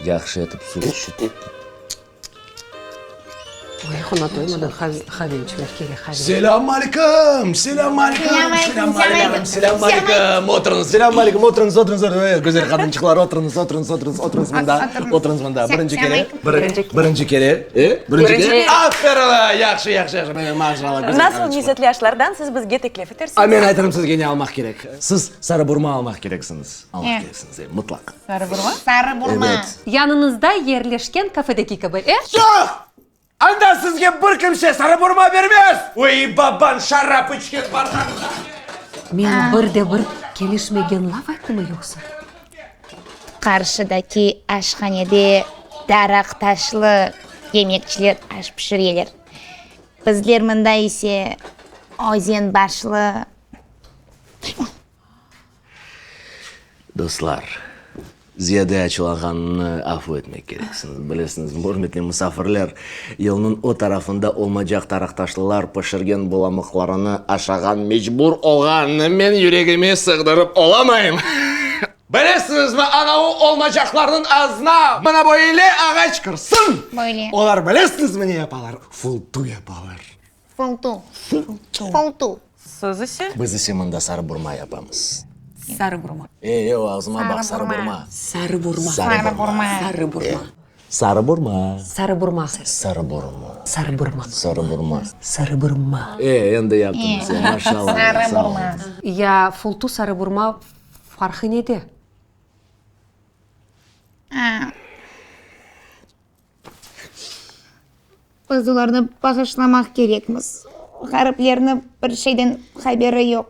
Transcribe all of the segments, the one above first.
Yahşı etip suv içip. Oy, qona toymadan qave içmek kerek, qave. Selâm aleyküm! Selâm aleyküm! Selâm aleyküm! Selâm aleyküm! Oturıñız! Selâm aleyküm! Oturıñız, oturıñız, oturıñız! Güzel qadınçıqlar, oturıñız, oturıñız, oturıñız, oturıñız mında, oturıñız mında. Birinci kere, birinci kere, e, birinci kere. Aferin! Yahşı, yahşı, yahşı. Maşallah, güzel Nasıl qadınçıqlar. lezzetli aşlardan siz bizge teklif etersiñiz? A, men aytırım sizge ne almaq kerek. Siz sarıburma almaq kereksiñiz. Almaq kereksiñiz, e, mıtlaq. Sarıburma? Sarıburma. Evet. Yanıñızda yerleşken kafedeki kibi, e? Yoq! Anda sizge bir kimse sarıburma bermez! Uy, babañ şarap içken barğan. Men bir de bir kelişmegen laf ayttımı yoqsa? Qarşıdaki aşhanede daraqtaşlı yemekçiler aş pişireler. Bizler mında ise özenbaşlı. Dostlar, ziyade açılağanını afu etmek kereksiñiz. Bilesiñiz, ürmetli musafirler, yolnıñ o tarafında olmacaq taraqtaşlılar pişirgen bulamıqlarını aşağan mecbur olğanını men yüregime sığdırıp olamayım. Bilesiñizmi, anavı olmacaqlarnıñ ağzına mına böyle ağaç kirsin! Böyle. Olar bilesiñizmi ne yapalar? Fultu yapalar. Fultu. Fultu. Siz ise? Biz ise mında sarıburma yapamız. Sarıburma. E, yoq, ağzıma baq, sarıburma. Sarıburma. Sarıburma. Sarıburma. Sarıburma. Sarıburma. Sarıburma. Sarıburma. Sarıburma. Sarıburma. E, endi yaptıñız, e, maşallah. Sarıburma. Ya fultu sarıburma farqı nede? Biz olarnı bağışlamaq kerekmiz. Ğariplerniñ bir şeyden haberi yoq.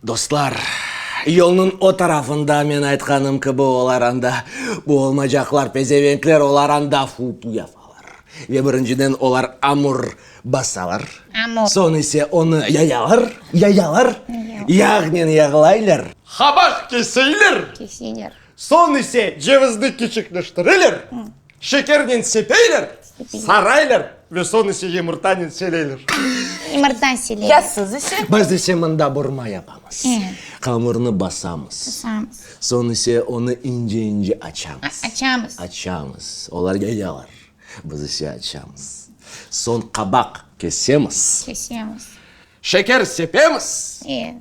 Dostlar, yolnıñ o tarafında, men aytqanım kibi, olar anda, bu olmacaqlar, pezevenkler, olar anda futu yapalar. Ve birinciden olar amur basalar, Amur. soñ ise onı yayalar, yayalar, yağnen yağlaylar. Qabaq keseyler. Keseyler. Soñ ise cevizni kiçikleştireler, şekernen sepeyler, saraylar ve soñ ise yımırtanen seleyler. Yımırta seleyler. Ya siz ise? Biz ise mında burma yapamız. Hamurnı basamız. Basamız. Soñ ise onı ince-ince açamız. Açamız. Açamız. Olar yayalar, biz ise açamız. Soñ qabaq kesemiz. Kesemiz. Şeker sepemiz. E.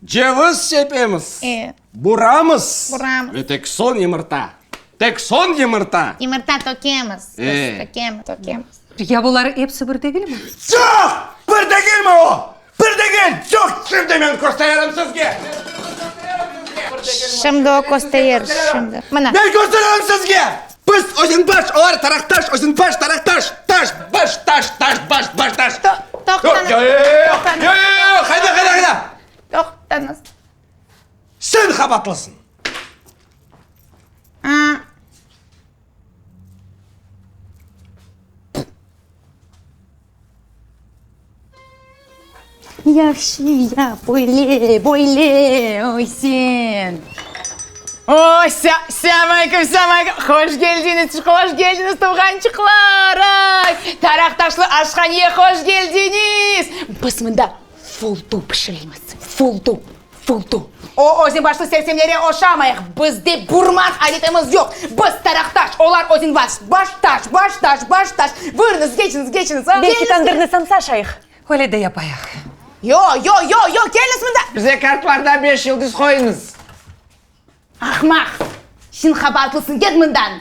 Ceviz sepemiz. E. Buramız. Buramız. Ve tek soñ yımırta. Tek soñ yımırta. Yımırta tökemiz. E. Biz tökemiz, tökemiz. Ya bular episi bir degilmi? Yoq! Bir degilmi o? Bir degil! Yoq! Şimdi men kösteririm sizge! Şimdi o kösterir, şimdi. Mına. Men kösteririm sizge! Biz Özenbaş, olar Taraqtaş, Özenbaş, Taraqtaş, taş, baş, taş, taş, baş, baş, taş. Toqtañız. Yoq, yoq, yoq, yoq, qayda, qayda, qayda? Toqtañız. Sen qabatlısıñ. Yahşı yap, böyle, böyle, oy sen. Oy, selâm aleyküm, selâm aleyküm! Hoş keldiñiz, hoş keldiñiz, tuvğançıqlar! Ay, Taraqtaşlı aşhaneye hoş keldiñiz! Biz mında fultu pişiremiz, fultu, fultu. O özenbaşlı sersemlere oşamayıq, bizde burmaq adetimiz yoq. Biz Taraqtaş, olar Özenbaş. Baş taş, baş taş, baş taş. Buyurıñız, keçiñiz, keçiñiz. Belki tandırnı samsa aşayıq? Öyle de yapayıq. Yo, yo, yo, yo, keliñiz mında! Bize kartlarda beş yıldız qoyuñız. Ahmaq! Sen qabaatlısıñ, ket mından!